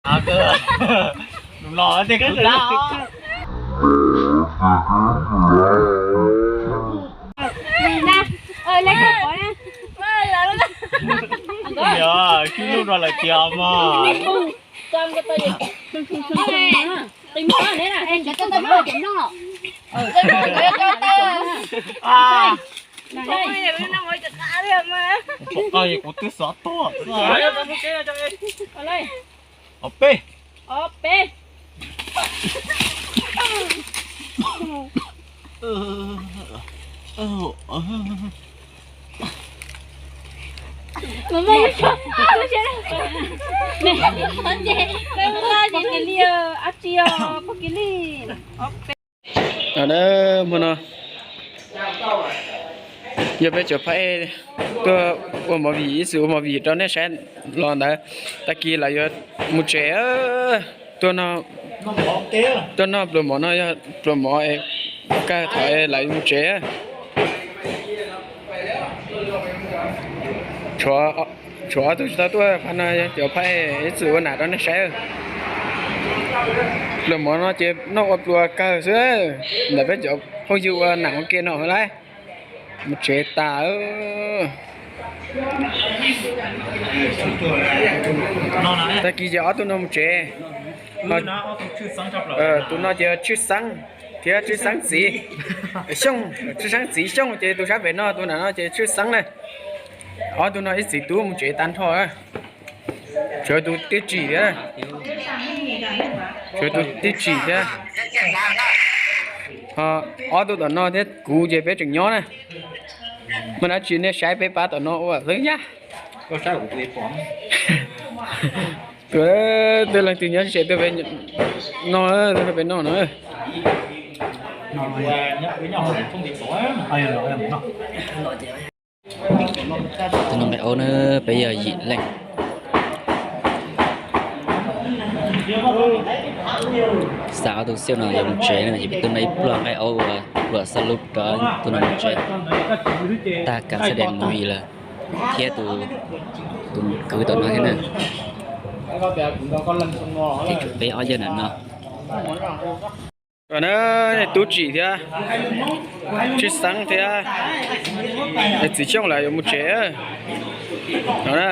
Los tej kuv dab. Yog sib hlub rau lawm tiag mas. Pom koj kuv twb xov tuaj. Ob peb. Hmo no yog peb cov phab ej tuaj ua movie, ib txwm ua movie rau nej saib los ntawd. Tag kis lawv yuav mus tsev. Tuaj noj pluas mov no yog pluas mov kawg thaum lawv yuav mus tsev. Tshuav ob tug tsis tau tuaj, phab no yog cov phab ej ib txwm ua nam rau nej saib. Pluas mov no ces noj ua pluas kawg xwb. Ntawm peb cov phooj ywg ua nam ua ke no lawm, mus tsev tas. Tag kis ces ob tug no mus tsev. Tus no ces Tshwj Xeeb thiab Tshwj Xeeb txiv Xyooj, Tshwj Xeeb txiv Xyooj ces tus sab pem no, tus nam no ces Tshwj Xeeb na. Ob tug no ib txiv tub mus tsev tag nrho. Tshuav tus tib tsim thiab, tshuav tus tib tsim thiab. Ho ob tug tom no thiab kuv ces peb tseem nyob na. Muaj dab tsi nej saib peb pab tom no ua xwb yaj. Tus, tus leej twg nyob tsis tsev tuaj peb no, tuaj peb noj no. Tus no nqaij aub na, peb yog yim leej. Xav ob tug xiab no yuav mus tsev no ces peb tuaj noj ib pluag nqaij aub ua luam xab lub rau tus no mus tsev. Tag kam xab des mus lawm thiab tus, tus kwv tom no thiab na. Ces tshuav peb ob yawg ntawm no. Tub Tsim thiab Tshwj Xeeb thiab Txiv Xyooj lawv yuav mus tsev no na.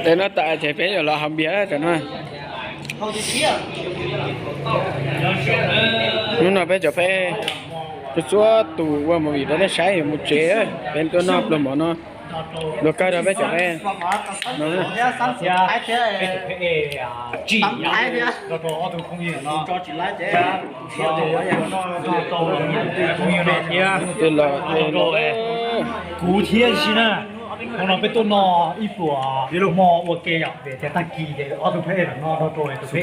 Tej no tas ces peb yuav los haus npias tam no. Hnub no peb cov peb txhua tus ua movie rau nej saib yuav mus tsev, peb tuaj noj pluas mov no. Luag kawg rau peb cov peb no. Kuv thiab Zib na, hnub no peb tuaj noj ib pluas mov ua ke yom, vim tias tag kis ces ob tug phab ej no nrog rau tus peb